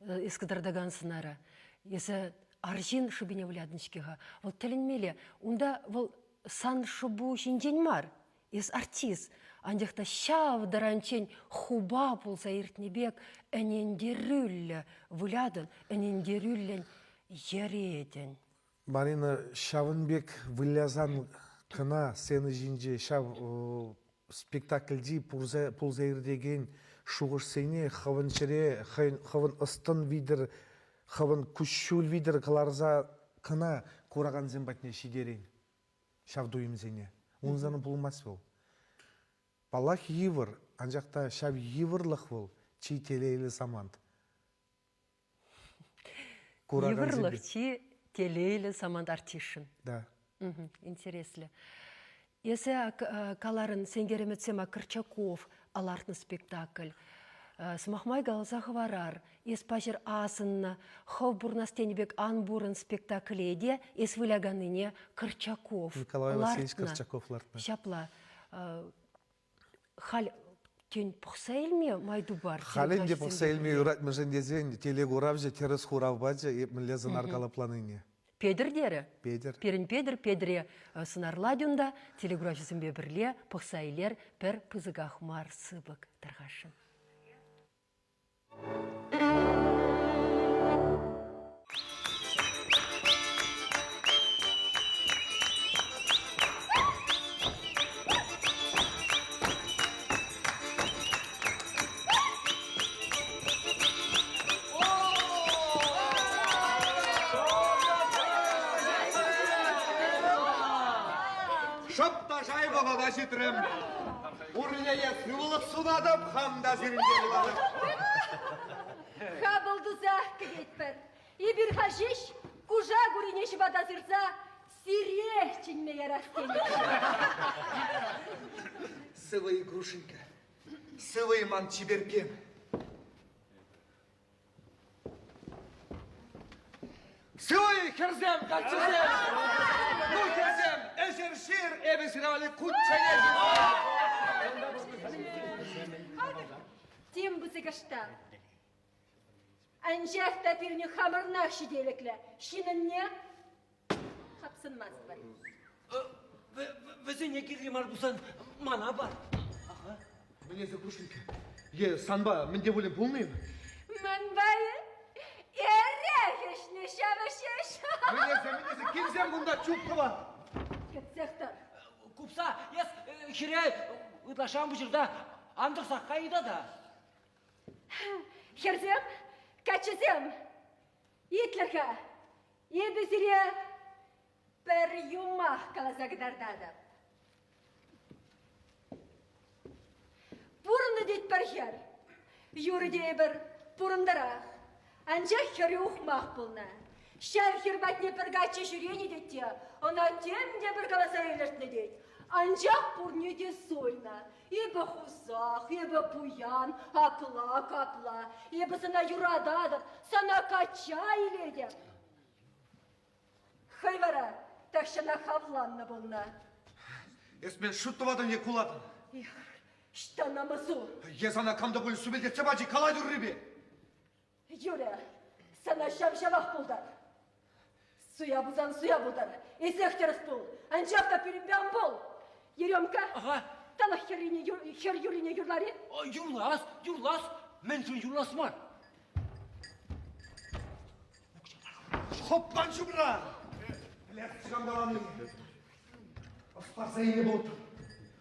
эс кӑтартакан сӑнара. Эсӗ арҫын шӑпине вылятӑн-ҫке-ха. Вӑл тӗлӗнмелле. Унта вӑл сан шӑпу ҫинчен мар. Эс артист, анчах та ҫав таранччен хупа пулса иртнӗ пек ӗнентерӳллӗ вылятӑн, ӗнентерӳллӗн йӗретӗн. Марина, ҫавӑн пек вылясан кӑна сцена ҫинче ҫав спектакльти пулса иртекен шухӑшсене хӑвӑн чӗре, хӑвӑн ӑс-тӑн витӗр, хӑвӑн куҫҫуль витӗр кӑларса кӑна куракансем патне ҫитерен. ҫав туйӑмсене. Унсӑрӑн пулмасть вӑл. Паллах, йывӑр, анчах та ҫав йывӑрлӑх вӑл чи телейлӗ самант. Йывӑрлӑх чи телейлӗ самант артистшӑн. Да. Интереслӗ. Эсӗ каларӑн Сенкер ӗмӗтсем Корчаков лартнӑ спектакль. Сӑмах май каласа хӑварар. Эс паҫӑр асӑннӑ хӑв пурнас тенӗ пек ан пурӑн спектакле те эс выляканнине Корчаков Николай Васильевич Корчаков лартнӑ. Ҫапла. Халь тен пӑхса илме май тупар. Халь ӗнтӗ пӑхса илме юрать, мӗншӗн тесен телекуравҫӑ тӗрӗс хурав пачӗ, эп мӗнле сӑнар калӑпланине. Петӗр терӗ. Петӗр. Пирӗн Петӗр Петӗре сӑнарлать унта, телекуравҫӑсемпе пӗрле пӑхса илер пӗр пысӑках мар сыпӑк тархасшӑн. Шӑп та шай вӑхӑта ҫитрӗм. Пурне те сывлӑх сунатӑп, хам та сирӗнпе пулатӑп. Хапӑл туса кӗтетпӗр. Эпир халь ҫеҫ кушак урине ҫӑпата сырса сире чӗнме ярас тенӗччӗ. Сывӑ-и, Грушенька? Сывӑ-и ман чиперккем? Сывӑ-и, хӗрсем, каччӑсем! Ну, хӗрсем, ӗҫӗр ҫир, эпӗ сире валли кучченеҫ Тем пысӑкӑш та. Анчах та пирӗн хамӑрнах ҫителӗклӗ. Ҫынӑнне хапсӑнмастпӑр. Вӗсене кирлӗ мар пулсан мана пар. Мӗн эсӗ, Кушенька? Е санпа мӗн те пулин пулнӑ-им? Мӗнпе-и? Эрех ӗҫнӗ ҫавӑ ҫеҫ. Мӗн эсӗ, мӗн эсӗ? Килсем кунта чуп тӑва. Кӗтсех тӑр. Купса, эс хӗре ытлашши ан пуҫӑр та ан тӑрсах кай та. Хӗрсем, каччӑсем, итлӗр-ха. Эпӗ сире пӗр юмах каласа кӑтартатӑп. Пурӑннӑ тет пӗр хӗр. Юрӗ тейӗпӗр, пурӑнтӑрах. Анчах хӗрӗ ухмах пулнӑ. Ҫав хӗр патне пӗр каччӑ ҫӳренӗ тет те, ӑна тем те пӗр каласа илӗртнӗ тет. Анчах пурне те суйнӑ. Эпӗ хусах, эпӗ пуян, апла-капла. Эпӗ сана юрататӑп, сана качча илетӗп. Хӑй вара тахҫанах авланнӑ пулнӑ. Эс мен шут тӑватӑн е кулатӑн? Эх, ӑҫта намӑсу? Е сана кам та пулин сӳпӗлтетсе пачӗ, кала тӳррипе. Юрӗ, сана ҫав-ҫавах пултӑр. Суя пулсан суя пултӑр. Эсех тӗрӗс пул. Анчах та пирӗнпе ан пул. Еремка, Ага. тӑлӑх хӗррине, хӗр юррине юрлар-и? Юрлас, юрлас. Мӗншӗн юрлас мар? Хӑп ман ҫумра! Пӗлес калани. Ӑстарса илнӗ пултӑм.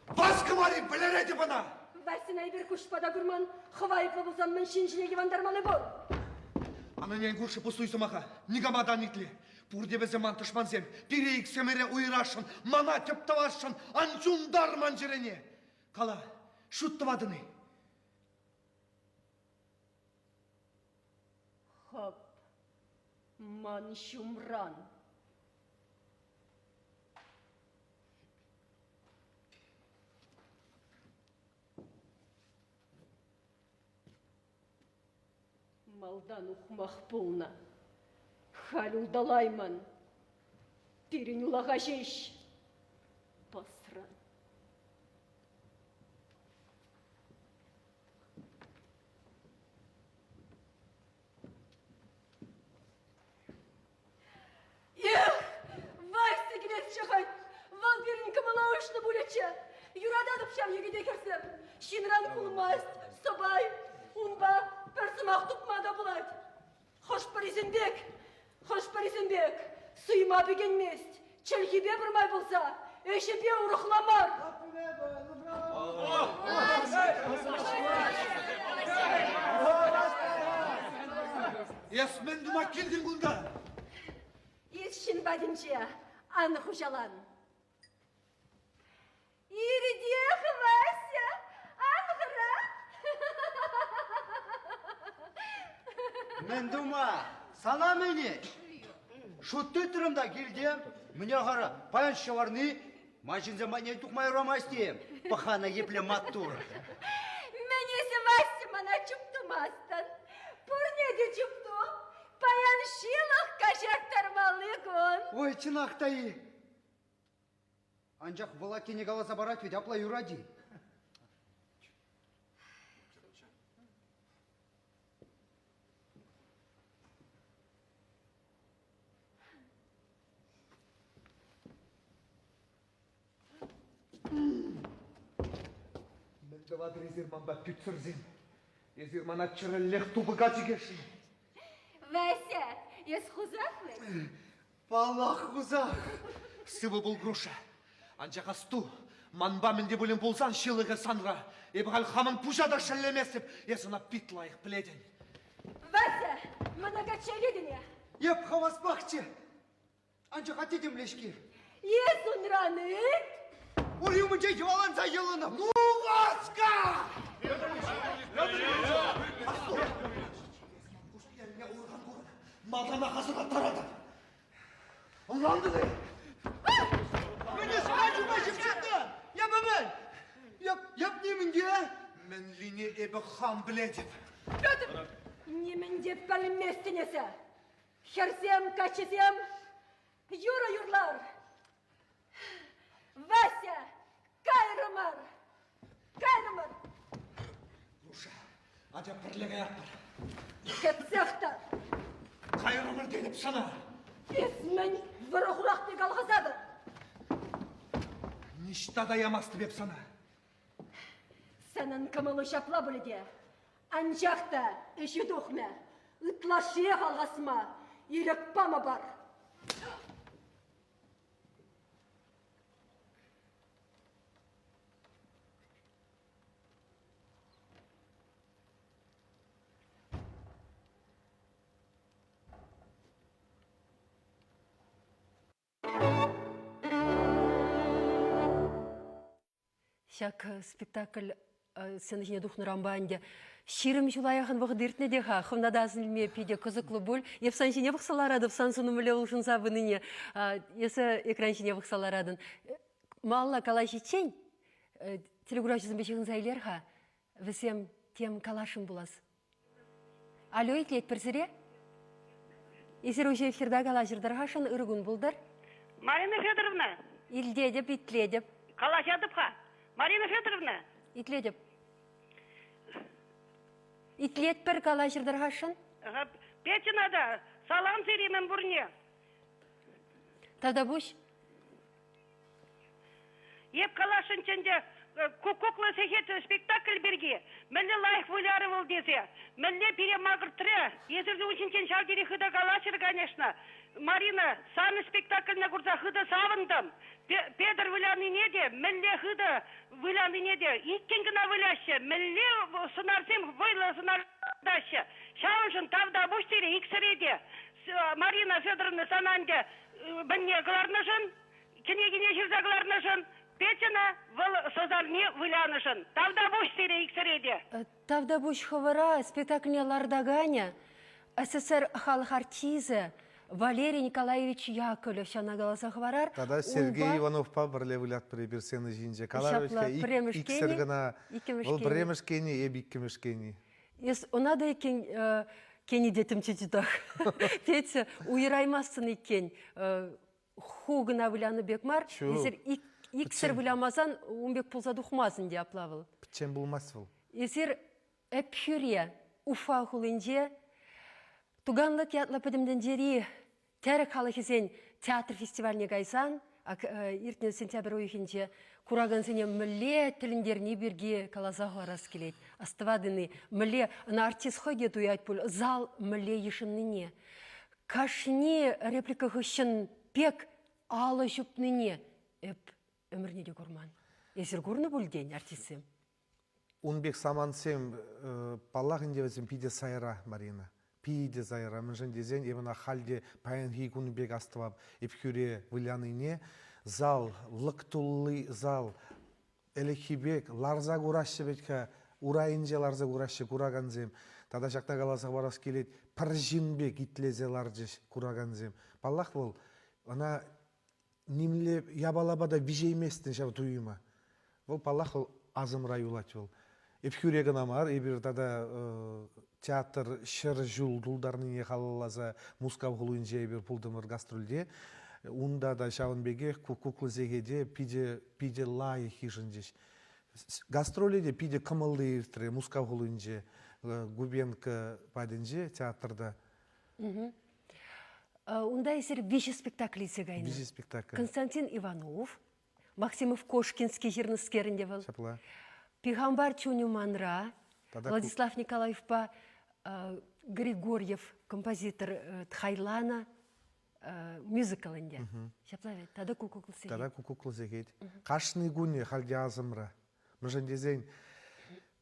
Васкамари, вӗлеретӗп ӑна! Васьӑна эпир куҫпа та курман. Хӑв айӑплӑ пулсан мӗн ҫын ҫине йӑвантармалли пур? Ан ӗнен куршӗ пустуй сӑмаха. Никама та ан итле. Пурте вӗсем ман тӑшмансем. Пире иксӗмӗре уйӑрасшӑн, мана тӗп тӑвасшӑн. Ан ҫунтар ман чӗрене! Кала, шут тӑватӑн-и? Хӑп. Ман ҫумран. Малтан ухмах пулнӑ, халь улталаймӑн. Пирӗн улаха ҫеҫ пӑсрӑн. Эх, Вася килесчӗ хӑть! Вӑл пирӗн кӑмӑла уҫнӑ пулӗччӗ. Юрататӑп ҫав йӗкӗте хӗрсем. Ҫынран кулмасть, сӑпай. Унпа пӗр сӑмах тупма та пулать. Хӑш-пӗрисем пек, хӑш-пӗрисем пек суйма пикенмест. Чӗлхипе пӗрмай пулса, ӗҫӗпе урӑхла мар. Эс мӗн тума килтӗн кунта? Эс ҫын патӗнче ан хуҫалан. Иртех, Вася, ан хӑра. Мӗн тума? Сана мӗн-и? Шут тытрӑм та килтӗм. Мӗне хара, паян ҫӑварни, ман ҫынсем патне тухма юрамасть-и? Пӑхана епле маттур. Мӗн эсӗ, Вася, мана чуптумастӑн? Пурне те чупту. Паян ҫылӑх каҫарттармалли кун. Ой, чӑнах та-и? Анчах вӑл аттене каласа парать вӗт, апла юрать-и? Мӗн тӑватӑр эсир манпа, пӳтсӗрсем? Эсир мана чӗрӗллех тупӑка чикесшӗн. Вася, эс хусах вӗт? Паллах, хусах. Сывӑ пул, Груша. Анчах асту, манпа мӗн те пулин пулсан ҫылӑхӗ санра. Эпӗ халь хамӑн пуҫа та шеллеместӗп. Эс ӑна пит лайӑх пӗлетӗн. Вася, мана качча илетӗн-и? Эп хаваспахчӗ. Анчах атте темле-ҫке. Эс унран ыйт. Ури умӗнче йӑваланса йӑлӑнӑп. Ну, Васька! Малтанах асӑрхаттаратӑп. Ӑнлантӑн-и? Мӗн эс ачупа ҫыпҫӑннӑ? Эпӗ мӗн? Эп, эп нимӗн те. Мӗнлине эпӗ хам пӗлетӗп. Петр, нимӗн те пӗлместӗн эсӗ. Хӗрсем, каччӑсем, юрӑ юрлар. Вася, кайрӑмӑр! Кайрӑмӑр! Нуша, атя пӗрле каятпӑр. Кӗтсех тӑр. Кайрӑмӑр тетӗп сана. Эс мӗн вӑрӑ-хурах пек алхасатӑн? Ниҫта та ямастӑп эп сана. Санӑн кӑмӑлу ҫапла пулӗ те. Анчах та ӗҫӳ тухмӗ. Ытлашшиех алхасма ирӗк памӑпӑр. Ҫак спектакль сцена ҫине тухнӑранпа ӗнтӗ 20 ҫула яхӑн вӑхӑт иртнӗ те-ха. Хӑвна та асӑнма питӗ кӑсӑклӑ пуль. Эп сан ҫине пӑхса ларатӑп, сан сӑну мӗнле улшӑнса пынине. Эсӗ экран ҫине пӑхса ларатӑн. Малалла калаҫиччен телекуравҫӑсемпе ҫыхӑнса илер-ха. Вӗсем тем каласшӑн пулас. Алло, итлетпӗр сире. Эсир уҫӑ эфирта калаҫӑр тӑрхашӑн ырӑ кун пултӑр. Марина Федоровна. Илтетӗп, итлетӗп. Калаҫатӑп-ха. Марина Федоровна. Итлетӗп. Итлетпӗр калаҫӑр тӑрхашӑн. Петьӑна та салам сире мӗн пурне. Тавтапуҫ. Эп каласшӑнччӗ ӗнтӗ куккуклӑ сехет спектакль пирки. Мӗнле лайӑх вылярӗ вӑл тесе. Мӗнле пире макӑртрӗ. Эсир ун ҫинчен ҫав тери хытӑ калаҫрӑр, конечно. Марина, санӑн спектакльне курса хытӑ савӑнтӑм. Петӗр вылянине те, мӗнле хытӑ вылянине те иккӗн кӑна выляҫҫӗ. Мӗнле сӑнарсем вӑйлӑ сӑнарлаҫҫӗ. Ҫавӑншӑн тавтапуҫ сире иксӗре те. Марина Федоровна сана ӗнтӗ мӗнне кӑларнӑшӑн, кӗнекине ҫырса кӑларнӑшӑн, Петьӑна вӑл сӑсарне вылянӑшӑн. Тавтапуҫ сире иксӗре те. Тавтапуҫ хӑвӑра спектакльне лартаканӗ, СССР халӑх артисчӗ. Валерий Николаевич Яковлев ҫавна каласа хӑварар. Тата Сергей Ивановпа пӗрле вылятпӑр эпир сцена ҫинче. Каларӗҫ-ха, иксӗр кӑна. Вӑл пӗрремӗш Кени, эп иккӗмӗш Кени. Эс ӑна та иккен Кени теттӗмччӗ чутах. Петя, уйӑраймастӑн иккен. Ху кӑна вылянӑ пек мар. Эсир иксӗр вылямасан ун пек пулса тухмасть ӗнтӗ апла вӑл. Пӗччен пулмасть вӑл. Эсир Ӗпхӳре, Уфа хулинче Туганлык ятлӑ пӗтӗм тӗнчери тӗрӗк халӑхӗсен театр фестивальне кайсан иртнӗ сентябрь уйӑхӗнче куракансене мӗнле тӗлӗнтерни пирки каласа хӑварас килет. Астӑватӑн-и, мӗнле ӑна артист хӑй те туять пуль, зал мӗнле йышӑннине. Кашни реплика хыҫҫӑн пек алӑ ҫупнине эп ӗмӗрне те курман. Эсир курнӑ пуль тен, артистсем? Ун пек самантсем, паллах ӗнтӗ, вӗсем питӗ сайра, Марина. Питӗ сайра. Мӗншӗн тесен эп ӑна халь те паянхи кун пек астӑвап. Ӗпхӳре вылянине зал, лӑк тулли зал, ӗлӗкхи пек ларса кураҫҫӗ вӗт-ха, урайӗнче ларса кураҫҫӗ куракансем. Тата ҫакна каласа хӑварас килет, пӗр ҫын пек итлесе ларчӗҫ куракансем. Паллах, вӑл ӑна нимле япалапа та виҫейместӗн ҫав туйӑма. Вӑл, паллах, вӑл асӑмра юлать вӑл. Ӗпхӳре кӑна мар, эпир тата театр 100 ҫул тултарнине халалласа Мускав хулинче эпир пултӑмӑр гастрольте. Унта та ҫавӑн пекех куклӑ сехете питӗ, питӗ лайӑх йышӑнчӗҫ. Гастроле те питӗ кӑмӑллӑ иртрӗ Мускав хулинче, Губенко патӗнче театрта. Унта эсир виҫӗ спектакль илсе кайнӑ. Виҫӗ спектакль. Константин Иванов, Максимов Кошкинский ҫырнӑскер ӗнтӗ вӑл. Ҫапла. Пихампар чунӗ манра, Владислав Николаевпа Григорьев композитор хайланӑ мюзикл ӗнтӗ. Ҫапла вӗт, тата куккуклӑ сехет. Тата куккуклӑ сехет. Кашни кунӗ халь те асӑмра. Мӗншӗн тесен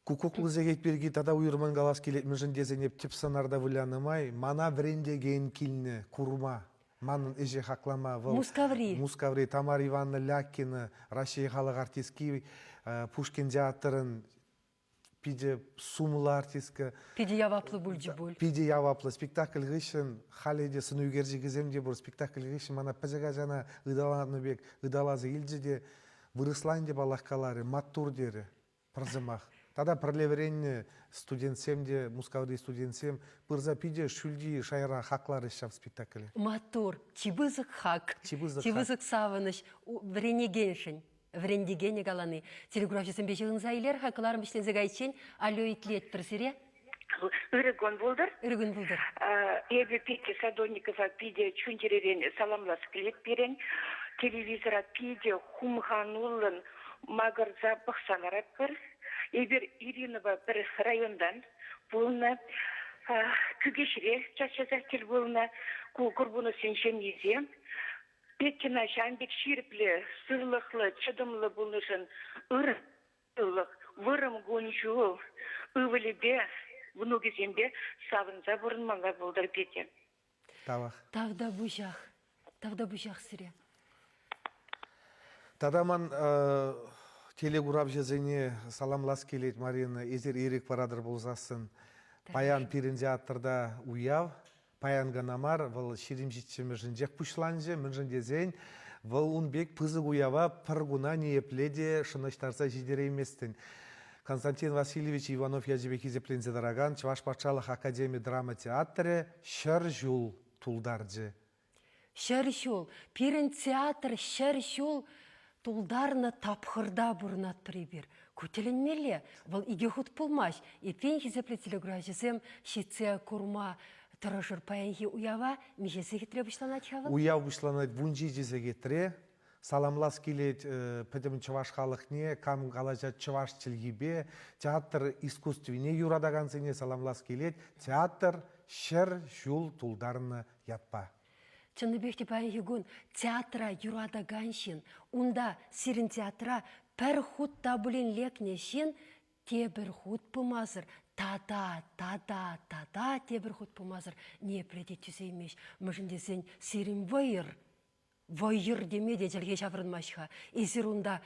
Куккуклӑ сехет пирки тата уйрӑммӑн калас килет, мӗншӗн тесен эп тӗп сӑнарта вылянӑ май мана вӗрентекен килнӗ курма, манӑн ӗҫе хаклама вӑл Мускаври. Мускаври Тамара Ивановна Лякина, Раҫҫей халӑх артистки, Пушкин театрӗн питӗ сумлӑ артистка. Питӗ яваплӑ пулчӗ пуль. Питӗ яваплӑ. Спектакль хыҫҫӑн халӗ те сӑн ӳкерчӗкӗсем те пур. Спектакль хыҫҫӑн мана пӗчӗк ачана ыталанӑ пек ыталаса илчӗ те вырӑсла ӗнтӗ паллах каларӗ, маттур терӗ. Пӗр сӑмах. Тата пӗрле вӗреннӗ студентсем те, Мускаври студентсем, пырса питӗ ҫӳлти шайра хакларӗҫ ҫав спектакле. Маттур, чи пысӑк хак, чи пысӑк, чи пысӑк савӑнӑҫ вӗренекеншӗн, вӗрентекенӗ калани. Телекуравҫӑсемпе ҫыхӑнса илер-ха, кӑларӑм вӗҫленсе кайиччен. Алло, итлетпӗр сире. Ырӑ кун пултӑр. Ырӑ кун пултӑр. Эпӗ Петя Садовникова питӗ чун-чӗререн саламлас килет пирӗн. Телевизора питӗ хумхануллӑн макӑрса пӑхса ларатпӑр. Эпир Иринӑпа пӗр районтан пулнӑ. Кӳкеҫре час-часах тӗл пулнӑ. Ку Горбуновсен ҫемйисем. Петьӑна ҫавӑн пек ҫирӗплӗ, сывлӑхлӑ, чӑтӑмлӑ пулнӑшӑн ырӑ Сывлӑх, вӑрӑм кун-ҫул ывӑлӗпе, мӑнукӗсемпе савӑнса пурӑнмалла пултӑр Петя. Тавах. Тавтапуҫах. Тавтапуҫах сире. Тата ман телекуравҫӑсене саламлас килет, Марина. Эсир ирӗк паратӑр пулсассӑн. Паян пирӗн театрта уяв. Паян кӑна мар, вӑл 27-мӗшӗнчех пуҫланчӗ, мӗншӗн тесен вӑл ун пек пысӑк уява пӗр куна ниепле те шӑнӑҫтарса ҫитерейместӗн. Константин Васильевич Иванов ячӗпе хисепленсе тӑракан Чӑваш патшалӑх академи драма театрӗ 100 ҫул тултарчӗ. 100 ҫул. Пирӗн театр 100 ҫул тултарнӑ тапхӑрта пурӑнатпӑр эпир. Ку тӗлӗнмелле. Вӑл икӗ хут пулмасть. Эппин, хисеплӗ телекуравҫӑсем, ҫитсе курма тӑрӑшӑр паянхи уява. Миҫе сехетре пуҫланать-ха вӑл? Уяв пуҫланать 17 сехетре. Саламлас килет пӗтӗм чӑваш халӑхне, кам калаҫать чӑваш чӗлхипе, театр искусствине юратакансене саламлас килет. Театр 100 ҫул тултарнӑ ятпа. Чӑннипех те паянхи кун театра юратакан ҫын, унта сирӗн театра пӗр хут та пулин лекнӗ ҫын тепӗр хут пымасӑр тата, тата, тата тепӗр хут пымасӑр ниепле те тӳсеймест. Мӗншӗн тесен сирӗн вӑйӑр, вӑйӑр теме те чӗлхе ҫаврӑнмасть-ха. Эсир унта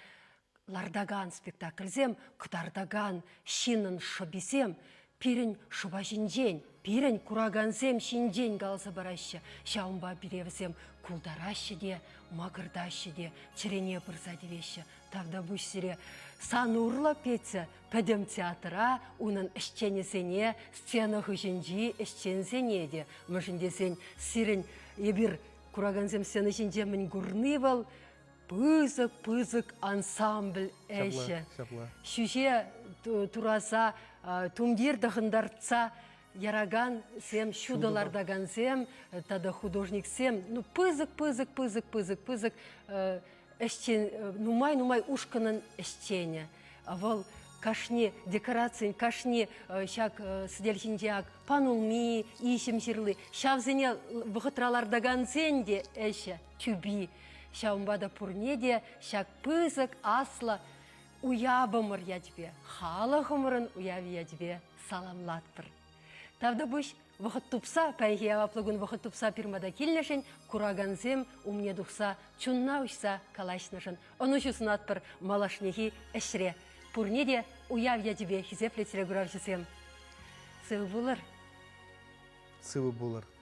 лартакан спектакльсем, кӑтартакан ҫыннӑн шӑписем. Пирӗн шӑпа ҫинчен, пирӗн куракансем ҫинчен каласа параҫҫӗ. Ҫавӑнпа пире вӗсем култараҫҫӗ те, макӑртаҫҫӗ те, чӗрене пырса тивеҫҫӗ. Тавтапуҫ сире. Сан урлӑ, Петя, пӗтӗм театра, унӑн ӗҫченӗсене, сцена хыҫӗнчи ӗҫченсене те, мӗншӗн тесен сирӗн эпир куракансем сцена ҫинче мӗн курни вӑл пысӑк-пысӑк ансамбль ӗҫӗ. Ҫапла. Ҫӳҫе тураса, тумтир тӑхӑнтартса яракансем, ҫутӑ лартакансем тата художниксем, ну, пысӑк-пысӑк, пысӑк, пысӑк, пысӑк ӗҫчен, нумай-нумай ушкӑнӑн ӗҫченӗ. Вӑл кашни декорацин, кашни ҫак сӗтел ҫинче ак панулми, иҫӗм ҫырли, ҫавсене вӑхӑтра лартакансен те ӗҫӗ, тӳпи. Ҫавӑнпа та пурне те ҫак пысӑк аслӑ уявӑмӑр ячӗпе, халӑхӑмӑрӑн уявӗ ячӗпе саламлатпӑр. Тавтапуҫ вӑхӑт тупса, паянхи яваплӑ кун вӑхӑт тупса пирмата килнӗшӗн, куракансем умне тухса чунна уҫса калаҫнӑшӑн ӑнӑҫу сунатпӑр малашнехи ӗҫре. Пурне те уяв ячӗпе хисеплӗ телекуравҫӑсем. Сывӑ пулӑр! Сывӑ пулӑр!